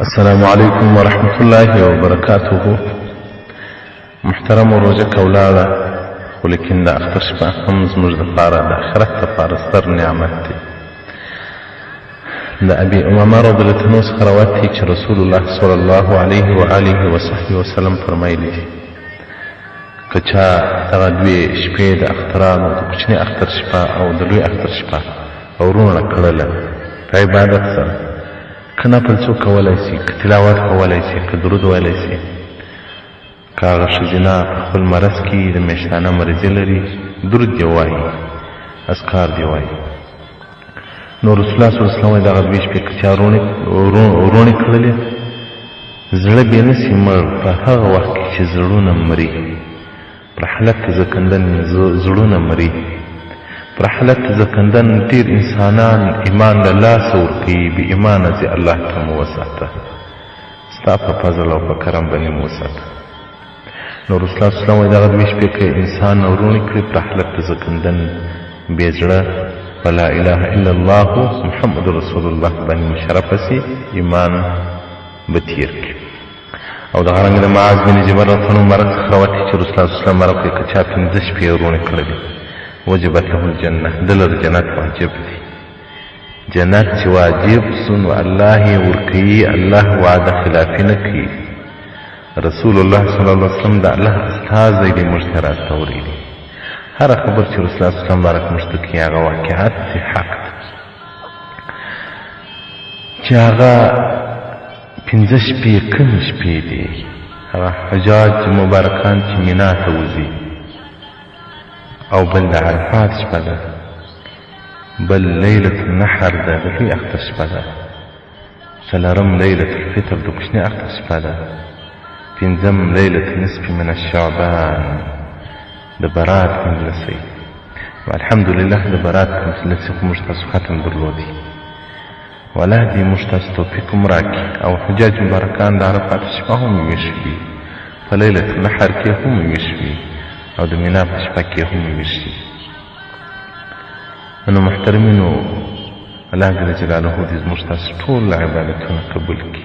السلام علیکم ورحمت الله وبرکاته. محترم، روژه که ولاړه، خو لیکن د اختر شپه هم زموږ دپاره د آخرت دپاره ستر نعمت دی. د ابي امامه رضی الله عنه څخه روایت دی چې رسول الله صلی الله علیه و آله وصحبه وسلم فرمایلی دي، که چا دغه دوې شپې د اخترانو، د کوچني اختر شپه او د لوی اختر شپه، وروڼه کړله په عبادت سره، که نفل څوک کولای سي، که تلاوت کولای سي، که درود ویلی سي، که هغه ښځینه په خپل مرض کې د میشتانه مریضي لري، درود دې ووایي، اذکار دې وایي. نو رسول الله صلی الله علیه وسلم وایي، دغه دوې شپې که چا وروڼې کړلې، زړه بې نه سي مړ په هغه وخت کې چې زړونه مري. پر حالت زکندن زړونه مري، پر حالت زکندن ډېر انسانان ایمان له لاسه ورکوي، بې ایمانه ځي. الله ته مو وساته، ستا په فضل او په کرم باندې مو وساته. نو رسول الله صلی الله علیه وسلم وایي، دغه دوې شپې که انسان وروڼې کړي، پر حالت زکندن بې زړه په لا اله الا الله محمد رسول الله باندې مشرفه سي، ایمان به تیر کړي. او دغه رنګ د معاذ بن جبل رضی الله عنه مبارک څخه روایت دی چې رسول الله صلی الله علیه وسلم مبارک وایي، که چا پنځه شپې وروڼې کړلې، وجبت له الجنه، ده لره جنت واجب دی. جنت چې واجب سو، نو الله یې ورکوي، الله وعده خلافي نه کوي. رسول الله صلی الله علیه وسلم د الله استازی دی، موږ ته راستولی دی. هره خبر چې رسول الله صلی الله علیه وسلم مبارک موږ ته کوي، هغه واقعیت دی، حق دی. چې هغه پنځه شپې کومې شپې دي؟ هغه حجاج مبارکان چې مینا ته وځي، او بل د عرفات شپه ده، بل لیلة النحر ده، د لوی اختر شپه ده، څلورم لیلة الفطر، د کوچني اختر شپه ده، پنځم لیلة نصف من الشعبان، د برات پنځلسۍ. الحمدلله د برات پنځلسۍ خو موږ تاسو ختم درلودی، والله دې موږ تاسو توفیق هم راکړي. او حجاج مبارکان د عرفات شپه هم ویښ وي، په لیلة النحر کې هم ویښ وي، او د مینا په شپه کې هم ویښ وي. نو محترمینو، الله جل جلاله دې زموږ تاسو ټول عبادتونه قبول کړي،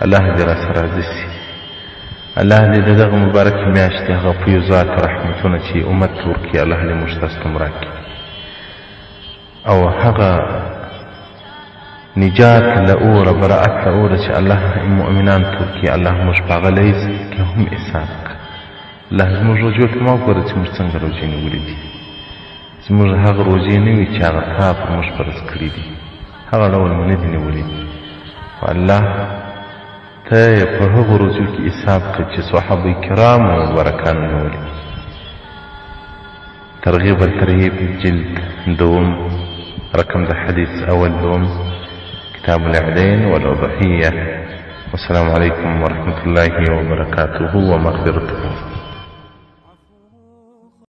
الله دې راسره راضي سي، الله دې د دغه مبارکې میاشتې هغه فیوضات رحمتونه چې امت ته ورکړي، الله دې موږ تاسو ته هم راکړي، او هغه نجات له اوره، براءت له اوره چې الله مؤمنان ته ورکړي، الله موږ په هغه لیست کې هم حساب کړه. الله زموږ روژو ته مه وګوره چې موږ څنګه روژې نیولې دي، زموږ هغه روژې نه وي چې هغه تا پر موږ فرض کړي دي، هغه ډول مو نه دي نیولي. خو الله ته یې په هغو روژو کې حساب کړه چې صحابه کرامو مبارکانو نیولي. ترغیب الترهیب، جلد دوم، رقم د حدیث اول دوم، کتاب العدین والأضحية. والسلام عليكم ورحمة الله وبركاته ومغفرته.